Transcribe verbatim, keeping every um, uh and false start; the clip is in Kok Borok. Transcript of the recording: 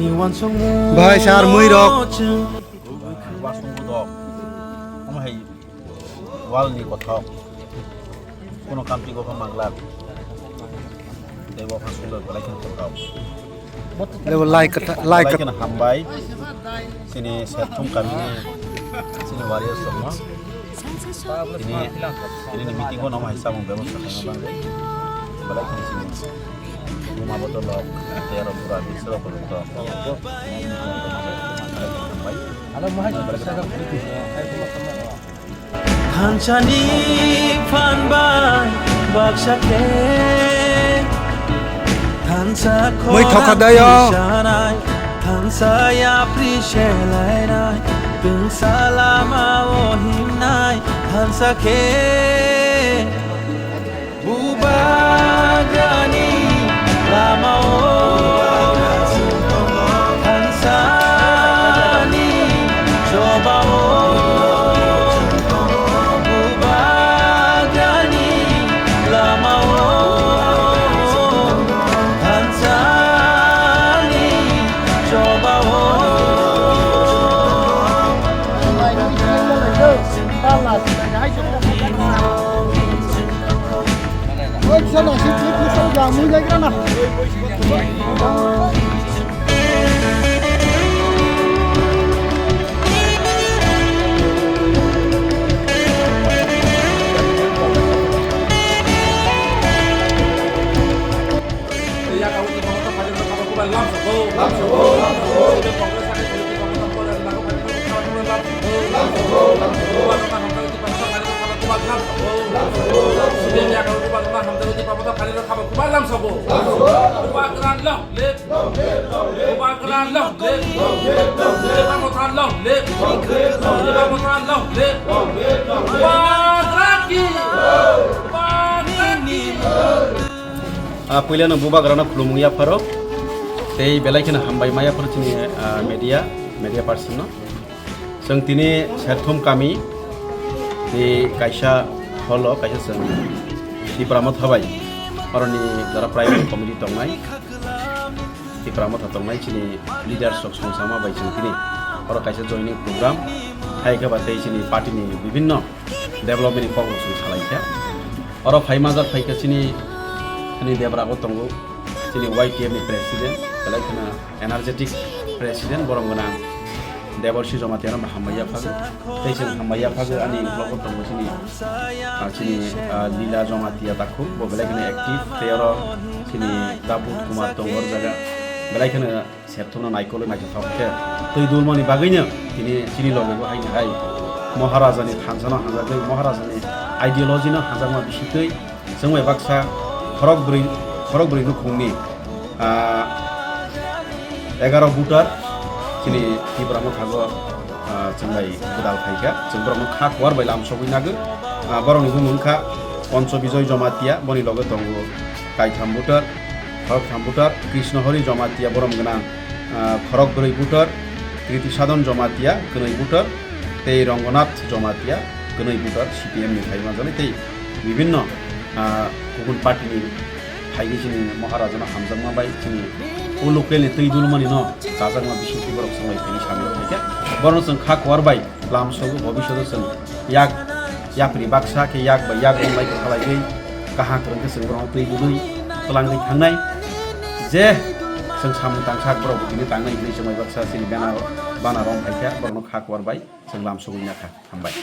Bhai, sar mui rok. Wasung dok. Omo hai wal ni kothok. Kono kamti go manglak. Tei bo phan sulo belai khe kothok. Lebo lai kata, lai kata. Belai khe hambai. Sini Serthum kami ni sini warriors tongma. Ini, ini ni meeting o nama hisab ang bebas sa kena bang. Belai khe sini. Buma botol lok, tero pura bisro pura to. Halo, mahai. Thansani phan bai baksa khe, thansa mui thokha dayo. Khorang sanai, thansa yapri selainai, tungsa lama o himnai, thansa khe. Bubagrani lamao thansani chobao. Bubagrani lamao thansani chobao. Ah, puilano bubagrano khulumung yapharo, tei belai kheno hambai ma yapharo chini, ah, media, media person no. Chwng tini Serthum kami ni kaisa hall o kaisa chwng Tipra Motha bai oroni jora primary committee tongnai, Tipra Motha tongnai chini leaders rok songchama bai chwng tini oro kaisa joining program hai khe ba tei chini party ni bibhinno development ni kok rok chwng salai kha. Oro phai majak phai kha chini, chini Debra bo tongo, chini Y T F ni president, belai kheno energetic president, borom gwnang Deborsi Jamatia no hambai yaphago. Tei chwng hambai yaphago ani vlog o tongo chini, ah, chini, ah, Lila Jamatia takhuk, bo belai kheno active, tei oro chini Daput Kumar tongo oro jaga, belai kheno Serthumno naikolwi naithothok khe twi dulmani bagwino tini chini loge bo haini hai Maharajani thansa no hamjagwi, Maharajani ideology no hamjakma bisingtwi chwng bai baksa khorok bwrwi, khorok bwrwi nukhungni, ah, egaroh voter chini Tipra Motha go, ah, chwng bai gwdal phaikha, chwng borokno kha kuar bai lamsogwi nagw. Ah, borokni bumung wngkha Poncho Bijoy Jamatia, boni loge tongo kaitham voter, khoroktham voter, Krishna Hari Jamatia borom gwnang, ah, khorok bwrwi voter, Kriti Sadon Jamatia kwnwi voter, tei Ronggonath Jamatia kwnwi voter C P M ni phai manjaknai tei bibhinno, ah, kubun party ni phaigwi chini Maharajano hamjakma bai chini o local ni twi dulmani no chajakma bisingtwi borok chwng bai phaiwi samung khaikha. Borokno chwng kha kuar bai lamsogo, bobishoto chwng yak yapri baksa khe yak bai yak romlai kwthalaigwi kaham kwrwng khe chwng borokno twi budwi twlangwi thangnai. Je chwng samung tangsak borok bo tini tangnai hinwi chwng bai baksa chini bana, bana rom phaikha, borokno kha kuar bai chwng lamsogwi nakha. Hambai.